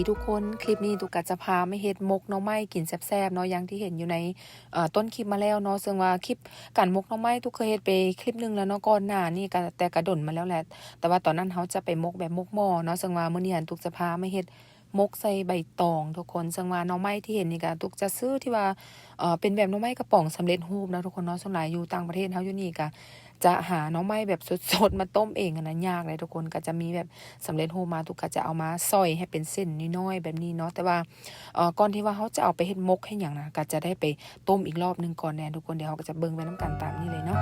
ທຸກຄົນ ຄລິບນີ້ຕຸກກະຈະພາມາເຮັດໝົກໜໍ່ໄມ້ກິນແຊບໆເນາະ ຢ່າງທີ່ເຫັນຢູ່ໃນ ເອີ ຕົ້ນຄລິບມາແລ້ວເນາະ. ເຊິ່ງວ່າຄລິບການໝົກໜໍ່ໄມ້ຕຸກເຄີຍເຮັດໄປຄລິບໜຶ່ງແລ້ວເນາະ ກ່ອນໜ້ານີ້ກະ ແຕ່ກະດົນມາແລ້ວແຫຼະ ແຕ່ວ່າຕອນນັ້ນເຮົາຈະໄປໝົກແບບໝົກໝໍ້ເນາະ. ເຊິ່ງວ່າມື້ນີ້ຫັ້ນຕຸກຈະພາມາເຮັດ ໝົກໃສ່ໃບຕອງທຸກຄົນ. ເຊິ່ງວ່າໜໍ່ໄມ້ທີ່ເຫັນນີ້ກະ ຕຸກຈະຊື້ທີ່ວ່າ ເອີ ເປັນແບບໜໍ່ໄມ້ກະປ໋ອງສຳເລັດຮູບເນາະທຸກຄົນເນາະ. ສ່ວນຫຼາຍຢູ່ຕ່າງປະເທດເຮົາຢູ່ນີ້ກະ ຈະຫາໜໍ່ໄມ້ແບບສົດໆມາຕົ້ມເອງຫັ້ນນະ ຍາກເດທຸກຄົນ. ກະຈະມີແບບສຳເລັດຮູບມາ ຕຸກກະຈະເອົາມາຊອຍໃຫ້ເປັນເສັ້ນນ້ອຍໆແບບນີ້ເນາະ. ແຕ່ວ່າ ເອີ ກ່ອນທີ່ວ່າເຮົາຈະເອົາໄປເຮັດໝົກເຮັດຫຍັງນະ ກະຈະໄດ້ໄປຕົ້ມອີກລອບໜຶ່ງກ່ອນແດ່ທຸກຄົນ. ດຽວເຮົາກະຈະເບິ່ງໄປນຳກັນຕາມນີ້ເລີຍເນາະ.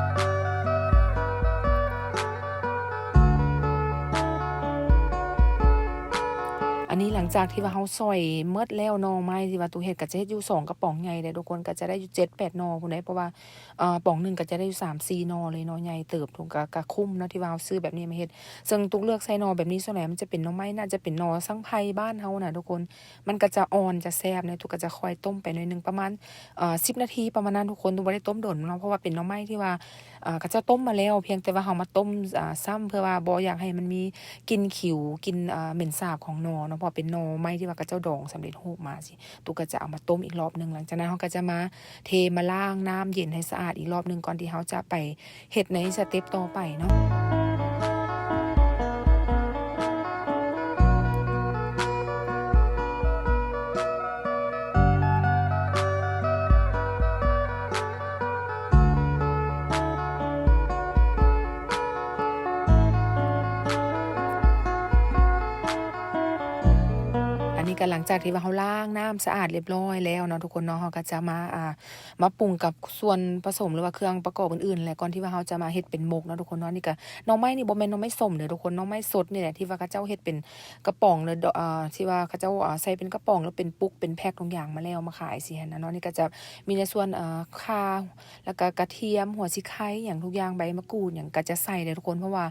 ອັນນີ້ຫຼັງຈາກທີ່ວ່າເຮົາຊອຍໝົດແລ້ວ ໜໍ່ໄມ້ທີ່ວ່າຕຸກເຮັດ ກະຈະເຮັດຢູ່ສອງກະປ໋ອງໃຫຍ່ເດ້ທຸກຄົນ ກະຈະໄດ້ຢູ່ເຈັດແປດໜໍ່ພຸ້ນເດ້ ເພາະວ່າ ເອີ ປ໋ອງໜຶ່ງກະຈະໄດ້ຢູ່ສາມສີ່ໜໍ່ເລີຍເນາະ ໃຫຍ່ເຕີບ. ຕຸກກະ ກະຄຸ້ມເນາະທີ່ວ່າເຮົາຊື້ແບບນີ້ມາເຮັດ. ເຊິ່ງຕຸກເລືອກໃສ່ໜໍ່ແບບນີ້ ສ່ວນຫຼາຍມັນຈະເປັນໜໍ່ສັງໄພບ້ານເຮົານະທຸກຄົນ ມັນກະຈະອ່ອນຈະແຊບເນາະ. ຕຸກກະຈະຄ່ອຍຕົ້ມໄປໜ້ອຍໜຶ່ງ ປະມານ ເອີ ສິບນາທີປະມານນັ້ນທຸກຄົນ. ຕຸກບໍ່ໄດ້ຕົ້ມດົນເນາະ ເພາະວ່າເປັນໜໍ່ໄມ້ທີ່ວ່າ ເອີ ເຂົາເຈົ້າຕົ້ມມາແລ້ວ ພຽງແຕ່ວ່າເຮົາມາຕົ້ມ ອາ ຊ້ຳ ເພື່ອວ່າບໍ່ຢາກໃຫ້ມັນມີກິ່ນຂິວ ກິ່ນ ອາ ເໝັນສາບຂອງໜໍ່ເນາະ ເພາະວ່າເປັນໜໍ່ໄມ້ທີ່ວ່າເຂົາເຈົ້າດອງສຳເລັດຮູບມາຊີ້. ຕຸກກະຈະເອົາມາຕົ້ມອີກລອບໜຶ່ງ. ຫຼັງຈາກນັ້ນເຮົາກະຈະມາເທມາລ້າງນ້ຳເຢັນໃຫ້ສະອາດອີກລອບໜຶ່ງ ກ່ອນທີ່ເຮົາຈະໄປເຮັດໃນສະເຕັບຕໍ່ໄປເນາະ. ອັນນີ້ກະຫຼັງຈາກທີ່ວ່າເຮົາລ້າງນ້ຳສະອາດລຽບຮ້ອຍແລ້ວເນາະທຸກຄົນເນາະ ເຮົາກະຈະມາ ອາ ມາປຸງກັບສ່ວນປະສົມ ຫຼືວ່າເຄື່ອງປະກອບອື່ນໆ ແລະ ກ່ອນທີ່ວ່າເຮົາຈະມາເຮັດເປັນໝົກເນາະທຸກຄົນເນາະ. ນີ້ກະໜໍ່ໄມ້ນີ້ບໍ່ແມ່ນໜໍ່ໄມ້ສົ້ມເດີທຸກຄົນ ໜໍ່ໄມ່ສົດນີ້ແຫຼະ ທີ່ວ່າເຂົາເຈົ້າເຮັດເປັນກະປ໋ອງ ຫຼື ອາ ທີ່ວ່າເຂົາເຈົ້າ ອາ ໃສ່ເປັນກະປ໋ອງ ຫຼື ເປັນປຸກ ເປັນແພັກທຸກຢ່າງມາແລ້ວ ມາຂາຍຊີ້ຫັ້ນນະເນາະ. ນີ້ກະຈະມີໃນສ່ວນ ອາ ຂ່າ ແລ້ວກະກະທຽມ ຫົວສີໄຄ ຫຍັງທຸກຢ່າງ ໃບມະກູດຫຍັງ ກະຈະໃສ່ເດີທຸກຄົນ ເພາະວ່າ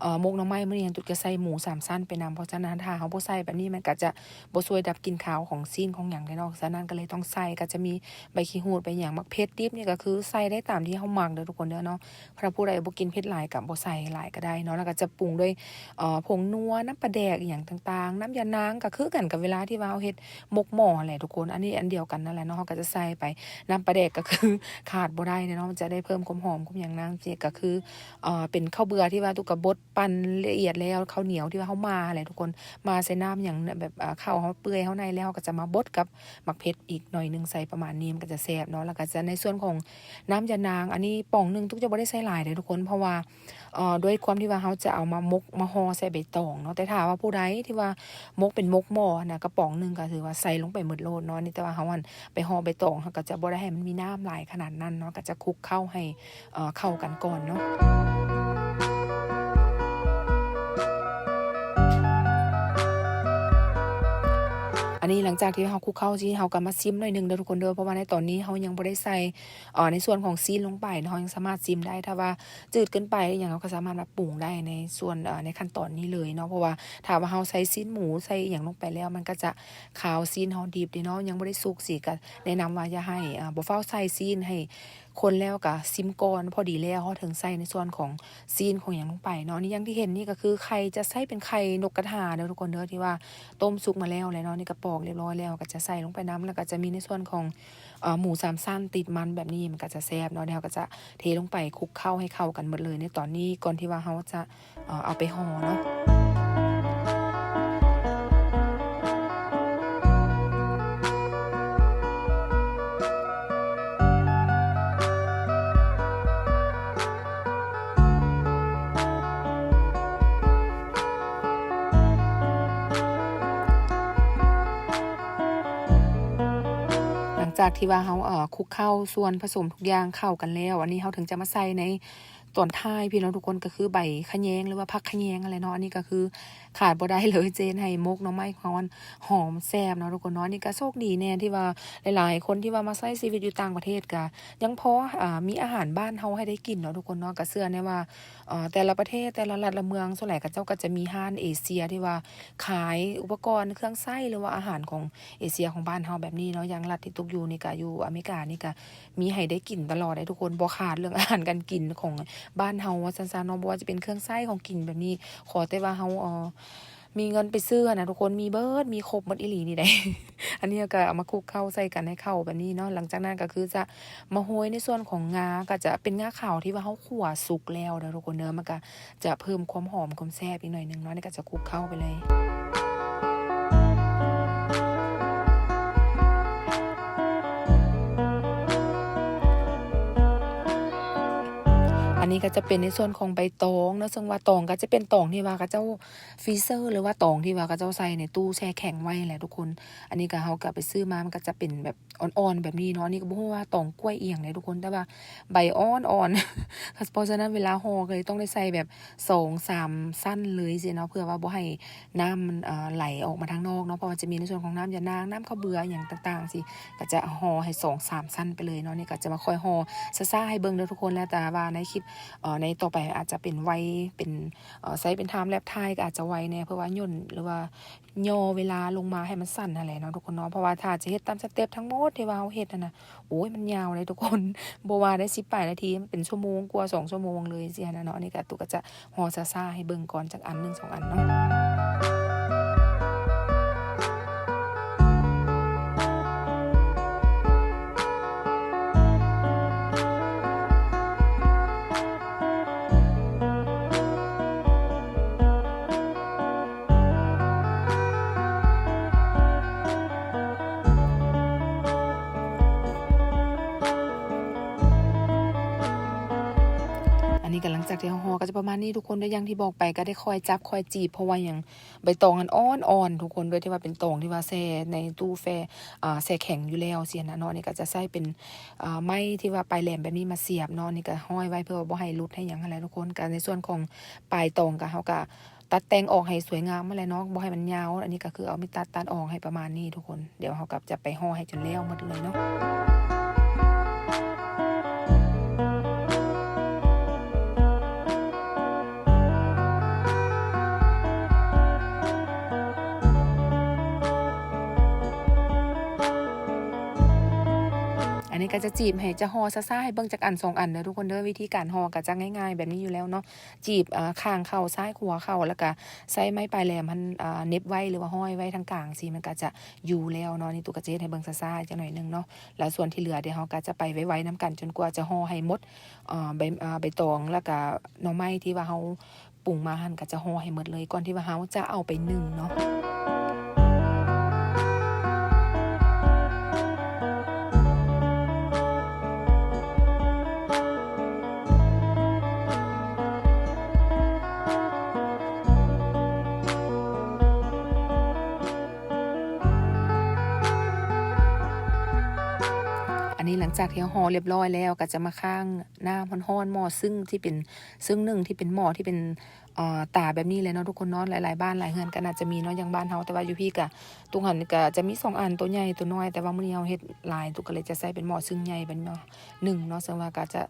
ເອີ ໝົກໜໍ່ໄມ້ມື້ນີ້ຫັ້ນ ຕຸກຈະໃສ່ໝູສາມຊັ້ນໄປນຳ ເພາະສະນັ້ນຖ້າເຮົາບໍ່ໃສ່ແບບນີ້ ມັນກະຈະບໍ່ຊ່ວຍດັບກິ່ນຄາວຂອງຊີ້ນຂອງຫຍັງເດ້ເນາະ. ສະນັ້ນກະເລີຍຕ້ອງໃສ່ ກະຈະມີໃບຂີ້ຫູດ ໃບຫຍັງ ໝາກເຜັດດິບນີ້ກະຄືໃສ່ໄດ້ຕາມທີ່ເຮົາມັກເດີທຸກຄົນເດີເນາະ. ຖ້າຜູ້ໃດບໍ່ກິນເຜັດຫຼາຍກະບໍ່ໃສ່ຫຼາຍກະໄດ້ເນາະ. ແລ້ວກະຈະປຸງດ້ວຍ ເອີ ຜົງນົວ ນ້ຳປາແດກອີ່ຫຍັງຕ່າງໆ ນ້ຳຢານາງ ກະຄືກັນກັບເວລາທີ່ວ່າເຮົາເຮັດໝົກໝໍ້ຫັ້ນແຫຼະທຸກຄົນ ອັນນີ້ອັນດຽວກັນນັ້ນແຫຼະເນາະ. ເຮົາກະຈະໃສ່ໄປ ນ້ຳປາແດກກະຄືຂາດບໍ່ໄດ້ເນາະ ມັນຈະໄດ້ເພີ່ມຄວາມຫອມຄວາມຫຍັງນາງ. ກະຄື ເອີ ເປັນເຂົ້າເບືອທີ່ວ່າຕຸກກະບົດ ປັ່ນລະອຽດແລ້ວ ເຂົ້າໜຽວທີ່ວ່າເຮົາໝ່າຫັ້ນແຫຼະທຸກຄົນ ໝ່າໃສ່ນ້ຳຫຍັງແບບ ເອີ ເຂົ້າເຮົາເປື່ອຍເຮົາໃນແລ້ວ ເຮົາກະຈະມາບົດກັບໝາກເຜັດອີກໜ້ອຍໜຶ່ງ ໃສ່ປະມານນີ້ ມັນກະຈະແຊບເນາະ. ແລ້ວກະຈະໃນສ່ວນຂອງນ້ຳຢານາງ ອັນນີ້ປ໋ອງໜຶ່ງ ຕຸກຈະບໍ່ໄດ້ໃສ່ຫຼາຍເດີທຸກຄົນ ເພາະວ່າ ເອີ ດ້ວຍຄວາມທີ່ວ່າເຮົາຈະເອົາມາໝົກມາຫໍ່ໃສ່ໃບຕອງເນາະ. ແຕ່ຖ້າວ່າຜູ້ໃດທີ່ວ່າໝົກເປັນໝົກໝໍ້ນະ ກະປ໋ອງໜຶ່ງກະຖືວ່າໃສ່ລົງໄປໝົດໂລດເນາະ. ນີ້ແຕ່ວ່າເຮົາຫັ້ນໄປຫໍ່ໃບຕອງ ເຮົາກະຈະບໍ່ໄດ້ໃຫ້ມັນມີນ້ຳຫຼາຍຂະໜາດນັ້ນເນາະ ກະຈະຄຸກເຂົ້າໃຫ້ ເອີ ເຂົ້າກັນກ່ອນເນາະ. ອັນນີ້ຫຼັງຈາກທີ່ເຮົາຄຸກເຂົ້າຊີ້ ເຮົາກະມາຊິມໜ້ອຍໜຶ່ງເດີທຸກຄົນເດີ ເພາະວ່າໃນຕອນນີ້ເຮົາຍັງບໍ່ໄດ້ໃສ່ ເອີ ໃນສ່ວນຂອງຊີ້ນລົງໄປເນາະ. ເຮົາຍັງສາມາດຊິມໄດ້ ຖ້າວ່າຈືດເກີນໄປອີ່ຫຍັງ ເຮົາກະສາມາດມາປຸງໄດ້ໃນສ່ວນ ເອີ ໃນຂັ້ນຕອນນີ້ເລີຍເນາະ. ເພາະວ່າຖ້າວ່າເຮົາໃສ່ຊີ້ນໝູໃສ່ອີ່ຫຍັງລົງໄປແລ້ວ ມັນກະຈະຄາວຊີ້ນເຮົາດິບເດ້ເນາະ ຍັງບໍ່ໄດ້ສຸກຊີ້ ກະແນະນຳວ່າຢ່າໃຫ້ ເອີ ບໍ່ຟ້າວໃສ່ຊີ້ນ ໃຫ້ ຄົນແລ້ວກະຊິມກ່ອນ ພໍດີແລ້ວເຮົາເຖິງໃສ່ໃນສ່ວນຂອງຊີ້ນຂອງຫຍັງລົງໄປເນາະ. ນີ້ຢ່າງທີ່ເຫັນນີ້ກະຄືໄຂ່ ຈະໃຊ້ເປັນໄຂ່ນົກກະທາເດີທຸກຄົນເດີ ທີ່ວ່າຕົ້ມສຸກມາແລ້ວແຫຼະເນາະ. ນີ້ກະປອກລຽບຮ້ອຍແລ້ວ ກະຈະໃສ່ລົງໄປນຳ ແລ້ວກະຈະມີໃນສ່ວນຂອງ ເອີ ໝູສາມຊັ້ນຕິດມັນແບບນີ້ ມັນກະຈະແຊບເນາະ. ດຽວເຮົາກະຈະເທລົງໄປຄຸກເຂົ້າໃຫ້ເຂົ້າກັນໝົດເລີຍໃນຕອນນີ້ ກ່ອນທີ່ວ່າເຮົາຈະ ເອີ ເອົາໄປຫໍ່ເນາະ. ຫຼັງຈາກທີ່ວ່າເຮົາ ເອີ ຄຸກເຂົ້າສ່ວນປະສົມທຸກຢ່າງເຂົ້າກັນແລ້ວ ອັນນີ້ເຮົາເຖິງຈະມາໃສ່ໃນ ຕອນທ້າຍພີ້ເນາະທຸກຄົນ ກະຄືໃບຂະແຍງ ຫຼືວ່າຜັກຂະແຍງຫັ້ນແຫຼະເນາະ. ອັນນີ້ກະຄືຂາດບໍ່ໄດ້ເລີຍ ຈະເຮັດໃຫ້ໝົກໜໍ່ໄມ້ຂອງເຮົາຫັ້ນຫອມແຊບເນາະທຸກຄົນເນາະ. ອັນນີ້ກະໂຊກດີແດ່ທີ່ວ່າຫຼາຍໆຄົນທີ່ວ່າມາໃຊ້ຊີວິດຢູ່ຕ່າງປະເທດ ກະຍັງພໍ ອາ ມີອາຫານບ້ານເຮົາໃຫ້ໄດ້ກິນເນາະທຸກຄົນເນາະ. ກະເຊື່ອແນ່ວ່າ ເອີ ແຕ່ລະປະເທດ ແຕ່ລະລັດລະເມືອງ ສ່ວນຫຼາຍເຂົາເຈົ້າກະຈະມີຮ້ານເອເຊຍທີ່ວ່າຂາຍອຸປະກອນເຄື່ອງໃຊ້ ຫຼືວ່າອາຫານຂອງເອເຊຍຂອງບ້ານເຮົາແບບນີ້ເນາະ. ຢ່າງລັດທີ່ຕຸກຢູ່ນີ້ກະ ຢູ່ອາເມລິການີ້ກະ ມີໃຫ້ໄດ້ກິນຕະຫຼອດເດ້ທຸກຄົນ ບໍ່ຂາດເລື່ອງອາຫານການກິນຂອງບ້ານເຮົາວ່າຊັ້ນຊະເນາະ. ບໍ່ວ່າຈະເປັນເຄື່ອງໃຊ້ຂອງກິນແບບນີ້ ຂໍແຕ່ວ່າເຮົາ ເອີ ມີເງິນໄປຊື້ຫັ້ນນະທຸກຄົນ ມີເບິດ ມີຄົບໝົດອີ່ຫຼີນີ້ໃດ໋. ອັນນີ້ເຮົາກໍເອົາມາຄຸກເຂົ້າໃສ່ກັນໃຫ້ເຂົ້າແບບນີ້ເນາະ. ຫຼັງຈາກນັ້ນກໍຄືຈະມາໂຮຍໃນສ່ວນຂອງງາ ກໍຈະເປັນງາຂາວທີ່ວ່າເຮົາຂົ້ວສຸກແລ້ວເດີທຸກຄົນເດີ. ມັນກໍຈະເພີ່ມຄວາມຫອມຄວາມແຊບອີກໜ້ອຍໜຶ່ງເນາະ. ນີ້ກໍຈະຄຸກເຂົ້າໄປເລີຍ. ອັນນີ້ກໍຈະເປັນໃນສ່ວນຂອງໃບຕອງເນາະ, ເຊິ່ງວ່າຕອງກໍຈະເປັນຕອງທີ່ວ່າເຂົາເຈົ້າຟຣີເຊີ ຫຼືວ່າຕອງທີ່ວ່າເຂົາເຈົ້າໃສ່ໃນຕູ້ແຊ່ແຂງໄວ້ແຫຼະທຸກຄົນ. ອັນນີ້ກໍ ເຮົາກໍໄປຊື້ມາ ມັນກໍຈະເປັນແບບອ່ອນໆແບບນີ້ເນາະ. ອັນນີ້ກໍບໍ່ຮູ້ວ່າຕອງກ້ວຍອີ່ຫຍັງເດ້ທຸກຄົນ ແຕ່ວ່າໃບອ່ອນໆ. ເພາະສະນັ້ນເວລາຫໍ່ກໍເລີຍຕ້ອງໄດ້ໃສ່ແບບສອງສາມຊັ້ນເລີຍຊີ້ເນາະ ເພື່ອວ່າບໍ່ໃຫ້ ນ້ຳມັນ ເອີ ໄຫຼອອກມາທາງນອກເນາະ, ເພາະວ່າຈະມີໃນສ່ວນຂອງນ້ຳຢານາງ ນ້ຳເຂົ້າເບືອ ອີ່ຫຍັງຕ່າງໆ ຊີ້ ກໍຈະຫໍ່ໃຫ້ສອງສາມຊັ້ນໄປເລີຍເນາະ. ນີ້ກໍຈະມາຄ່ອຍຫໍ່ຊ້າໆໃຫ້ເບິ່ງເດີທຸກຄົນ. ແລ້ວແຕ່ວ່າໃນຄລິບ ເອີ ໃນຕໍ່ໄປອາດຈະເປັນໄວ ເປັນ ເອີ ໃຊ້ເປັນທາມແລັບຖ່າຍ ກໍອາດຈະໄວແດ່ ເພື່ອວ່າຫຍ່ອນ ຫຼືວ່າຫຍໍ້ເວລາລົງມາໃຫ້ມັນສັ້ນຫັ້ນແຫຼະເນາະທຸກຄົນເນາະ. ເພາະວ່າຖ້າຈະເຮັດຕາມສະເຕັບທັງໝົດທີ່ວ່າເຮົາເຮັດຫັ້ນນະ ໂອ້ຍ ມັນຍາວເດ້ທຸກຄົນ ບໍ່ວ່າໄດ້ສິບປາຍນາທີ ມັນເປັນຊົ່ວໂມງກວ່າ ສອງຊົ່ວໂມງເລີຍຊີ້ຫັ້ນນະເນາະ. ອັນນີ້ກໍຕຸກະຈະຫໍ່ຊ້າໆໃຫ້ເບິ່ງກ່ອນ ຈັກອັນໜຶ່ງສອງອັນເນາະ. ອັນນີ້ກໍຫຼັງຈາກທີ່ເຮົາຫໍ່ກໍຈະປະມານນີ້ທຸກຄົນເດີ. ຢ່າງທີ່ບອກໄປ ກໍໄດ້ຄ່ອຍຈັບຄ່ອຍຈີບ ເພາະວ່າຫຍັງ ໃບຕອງຫັ້ນອ່ອນໆທຸກຄົນເດີ ທີ່ວ່າເປັນຕອງທີ່ວ່າແຊ່ໃນຕູ້ແຊ່ ອ່າ ແຊ່ແຂງຢູ່ແລ້ວຊີ້ນະເນາະ. ນີ້ກໍຈະໃຊ້ເປັນ ອ່າ ໄມ້ທີ່ວ່າປາຍແຫຼມແບບນີ້ມາສຽບເນາະ. ນີ້ກໍຫ້ອຍໄວ້ເພື່ອວ່າບໍ່ໃຫ້ຫຼຸດໃຫ້ຫຍັງຫັ້ນແຫຼະທຸກຄົນ. ກໍໃນສ່ວນຂອງປາຍຕອງກໍ ເຮົາກໍຕັດແຕ່ງອອກໃຫ້ສວຍງາມຫັ້ນແຫຼະເນາະ ບໍ່ໃຫ້ມັນຍາວ. ອັນນີ້ກໍຄືເອົາມີດຕັດ ຕັດອອກໃຫ້ປະມານນີ້ທຸກຄົນ. ດຽວເຮົາກໍຈະໄປຫໍ່ໃຫ້ຈົນແລ້ວໝົດເລີຍເນາະ. ອັນນີ້ກໍຈະຈີບໃຫ້ ຈະຫໍ່ຊ້າໆໃຫ້ເບິ່ງຈັກອັນສອງອັນເດີທຸກຄົນເດີ. ວິທີການຫໍ່ກໍຈະງ່າຍໆແບບນີ້ຢູ່ແລ້ວເນາະ. ຈີບ ເອີ ຂ້າງເຂົ້າ ຊ້າຍຂວາເຂົ້າ ແລ້ວກະໃຊ້ໄມ້ປາຍແຫຼມຫັ້ນ ເອີ ເໜັບໄວ້ ຫຼືວ່າຫ້ອຍໄວ້ທາງກາງຊີ້ ມັນກະຈະຢູ່ແລ້ວເນາະ. ນີ້ຕຸກະຈະເຮັດໃຫ້ເບິ່ງຊ້າໆຈັກໜ້ອຍໜຶ່ງເນາະ. ແລ້ວສ່ວນທີ່ເຫຼືອ ດຽວເຮົາກະຈະໄປໄວໆນຳກັນ ຈົນກວ່າຈະຫໍ່ໃຫ້ໝົດ ເອີ ໃບ ເອີ ໃບຕອງ ແລ້ວກະໜໍ່ໄມ້ທີ່ວ່າເຮົາປຸງມາຫັ້ນ ກະຈະຫໍ່ໃຫ້ໝົດເລີຍ ກ່ອນທີ່ວ່າເຮົາຈະເອົາໄປໜຶ້ງເນາະ. ອັນນີ້ຫຼັງຈາກທີ່ເຮົາຫໍ່ຮຽບຮ້ອຍແລ້ວ ກໍຈະມາຄ້າງນ້ຳຮ້ອນໆ ໝໍ້ຊຶ້ງທີ່ເປັນ ຊຶ້ງໜຶ້ງທີ່ເປັນໝໍ້ທີ່ເປັນ ເອີ ຕາແບບນີ້ແຫຼະເນາະທຸກຄົນເນາະ. ຫຼາຍໆບ້ານຫຼາຍເຮືອນກໍໜ້າຈະມີເນາະ. ຢ່າງບ້ານເຮົາ ແຕ່ວ່າຢູ່ພີ້ກະ ຕຸງຫັ້ນກະຈະມີສອງອັນ ໂຕໃຫຍ່ໂຕນ້ອຍ ແຕ່ວ່າມື້ນີ້ເຮົາເຮັດຫຼາຍ ຕຸກະເລີຍຈະໃຊ້ເປັນໝໍ້ຊຶ້ງໃຫຍ່ເປັນໜຶ້ງເນາະ. ເຊິ່ງວ່າກະຈະ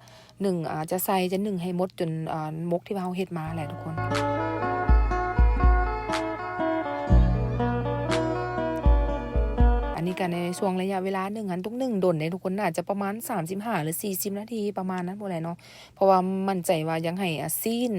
ໜຶ້ງ ອາ ຈະໃສ່ ຈະໜຶ້ງໃຫ້ໝົດຈົນ ອາ ໝົກທີ່ວ່າເຮົາເຮັດມາແຫຼະທຸກຄົນ. ອັນນີ້ກະໃນຊ່ວງໄລຍະເວລາໜຶ້ງຫັ້ນ ຕຸກໜຶ້ງດົນເດ້ທຸກຄົນ ໜ້າຈະປະມານສາມສິບຫ້າ ຫຼື ສີ່ສິບນາທີ ປະມານນັ້ນພຸ້ນແຫຼະເນາະ. ເພາະວ່າໝັ້ນໃຈວ່າຢາກໃຫ້ ອາ ຊີ້ນ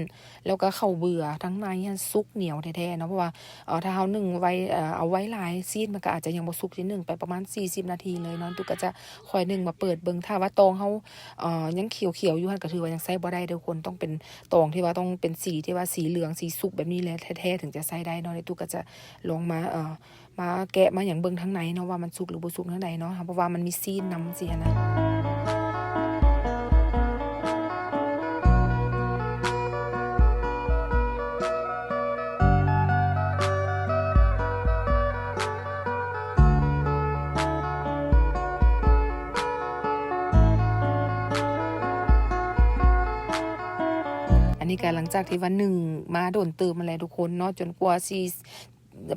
ແລ້ວກໍເຂົ້າເບືອທາງໃນຫັ້ນສຸກໜຽວແທ້ໆເນາະ. ເພາະວ່າ ເອີ ຖ້າເຮົາໜຶ້ງໄວ້ ເອີ ເອົາໄວ້ຫຼາຍ ຊີ້ນມັນກໍອາດຈະຍັງບໍ່ສຸກ. ຊິໜຶ້ງໄປປະມານສີ່ສິບນາທີເລີຍເນາະ. ຕຸກະຈະຄ່ອຍໜຶ້ງມາເປີດເບິ່ງ ຖ້າວ່າຕອງເຮົາ ເອີ ຍັງຂຽວໆຢູ່ຫັ້ນ ກໍຖືວ່າຍັງໃຊ້ບໍ່ໄດ້ເດີທຸກຄົນ. ຕ້ອງເປັນຕອງທີ່ວ່າຕ້ອງເປັນສີທີ່ວ່າສີເຫຼືອງ ສີສຸກແບບນີ້ແຫຼະແທ້ໆ ເຖິງຈະໃຊ້ໄດ້ເນາະ. ດຽວຕຸກະຈະລອງມາ ເອີ ມາແກະມາຫຍັງເບິ່ງທາງໃນເນາະ ວ່າມັນສຸກຫຼືບໍ່ສຸກທາງໃດເນາະ ເພາະວ່າມັນມີຊີ້ນນຳຊີ້ຫັ້ນນະ. ອັນນີ້ກໍຫຼັງຈາກທີ່ວ່າໜຶ້ງມາດົນເຕີບຫັ້ນແຫຼະທຸກຄົນເນາະ ຈົນກວ່າຊິ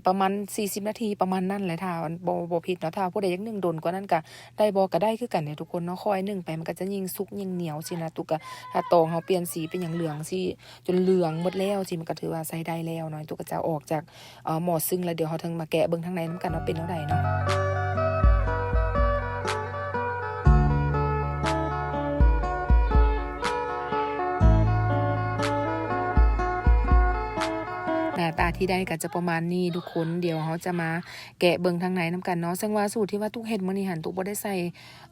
ປະມານສີ່ສິບນາທີປະມານນັ້ນແຫຼະ ຖ້າບໍ່ ບໍ່ຜິດເນາະ. ຖ້າຜູ້ໃດຢາກໜຶ້ງດົນກວ່ານັ້ນກະໄດ້ບໍ່ ກະໄດ້ຄືກັນເດ້ທຸກຄົນເນາະ. ຄ່ອຍໜຶ້ງໄປມັນກະຈະຍິ່ງສຸກຍິ່ງໜຽວຊີ້ນະ. ຕຸກະ ຖ້າຕອງເຮົາປ່ຽນສີເປັນຫຍັງເຫຼືອງຊີ້ ຈົນເຫຼືອງໝົດແລ້ວຊີ້ ມັນກະຖືວ່າໃຊ້ໄດ້ແລ້ວເນາະ. ຕຸກະຈະເອົາອອກຈາກ ເອີ ໝໍ້ຊຶ້ງ ແລ້ວດຽວເຮົາເຖິງມາແກະເບິ່ງທາງໃນນຳກັນວ່າເປັນແນວໃດເນາະ. ອ ໜ້າຕາທີ່ໄດ້ກໍຈະປະມານນີ້ທຸກຄົນ. ດຽວເຮົາຈະມາແກະເບິ່ງທາງໃນນຳກັນເນາະ. ເຊິ່ງວ່າສູດທີ່ວ່າຕຸກເຮັດມື້ນີ້ຫັ້ນ ຕຸກບໍ່ໄດ້ໃສ່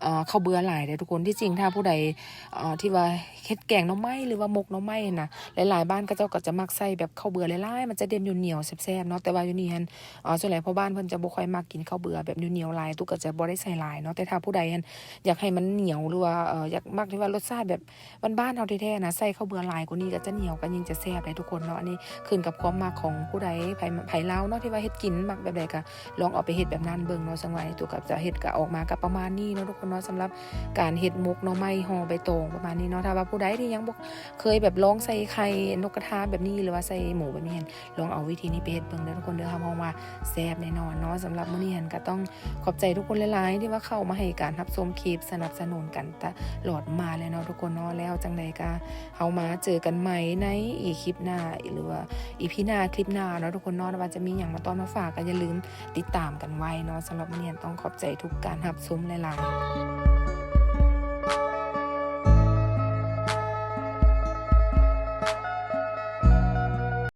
ເອີ ເຂົ້າເບືອຫຼາຍເດ້ທຸກຄົນ. ທີ່ຈິງຖ້າຜູ້ໃດ ເອີ ທີ່ວ່າເຮັດແກງໜໍ່ໄມ້ ຫຼືວ່າໝົກໜໍ່ໄມ້ຫັ້ນນະ ຫຼາຍໆບ້ານເຂົາເຈົ້າກໍຈະມັກໃສ່ແບບເຂົ້າເບືອຫຼາຍໆ ມັນຈະໄດ້ໜຽວໆແຊບໆເນາະ. ແຕ່ວ່າຢູ່ນີ້ຫັ້ນ ເອີ ສ່ວນຫຼາຍພໍ່ບ້ານເພິ່ນຈະບໍ່ຄ່ອຍມັກກິນເຂົ້າເບືອແບບໜຽວໆຫຼາຍ ຕຸກກໍຈະບໍ່ໄດ້ໃສ່ຫຼາຍເນາະ. ແຕ່ຖ້າຜູ້ໃດຫັ້ນຢາກໃຫ້ມັນໜຽວ ຫຼືວ່າ ເອີ ຢາກມັກທີ່ວ່າລົດຊາດແບບ ບ້ານໆເຮົາແທ້ໆນະ ໃສ່ເຂົ້າເບືອຫຼາຍກວ່ານີ້ກໍຈະໜຽວ ກໍຍິ່ງຈະແຊບເດ້ທຸກຄົນເນາະ. ອັນນີ້ຂຶ້ນກັບຄວາມມັກຂອງຜູ້ໃດ ໃຜ ໃຜລາວເນາະ ທີ່ວ່າເຮັດກິນມັກແບບໃດກໍລອງເອົາໄປເຮັດແບບນັ້ນເບິ່ງເນາະ. ເຊິ່ງວ່າໃນຕຸກກໍຈະເຮັດກໍອອກມາກໍປະມານນີ້ເນາະທຸກຄົນເນາະ. ສຳລັບການເຮັດໝົກໜໍ່ໄມ້ຫໍ່ໃບຕອງປະມານນີ້ເນາະ. ຖ້າວ່າຜູ້ໃດທີ່ຍັງບໍ່ເຄີຍແບບລອງໃສ່ໄຂ່ນົກກະທາແບບນີ້ ຫຼືວ່າໃສ່ໝູແບບນີ້ ລອງເອົາວິທີນີ້ໄປເຮັດເບິ່ງເດີທຸກຄົນເດີ. ຮັບຮອງວ່າແຊບແນ່ນອນເນາະ. ສຳລັບມື້ນີ້ຫັ້ນກໍຕ້ອງຂອບໃຈທຸກຄົນຫຼາຍໆ ທີ່ວ່າເຂົ້າມາໃຫ້ການຮັບຊົມຄລິບ ສະໜັບສະໜູນກັນຕະຫຼອດມາແລ້ວເນາະທຸກຄົນເນາະ. ແລ້ວຈັ່ງໃດກໍເຮົາມາເຈີກັນໃໝ່ໃນອີກຄລິບໜ້າ ຫຼືວ່າອີພີໜ້າ ຄລິບໜ້າເນາະທຸກຄົນເນາະ. ວ່າຈະມີຫຍັງມາຕ້ອນມາຝາກກໍຢ່າລືມຕິດຕາມກັນໄວ້ເນາະ. ສຳລັບມື້ນີ້ຕ້ອງຂອບໃຈທຸກການຮັບຊົມຫຼາຍໆ.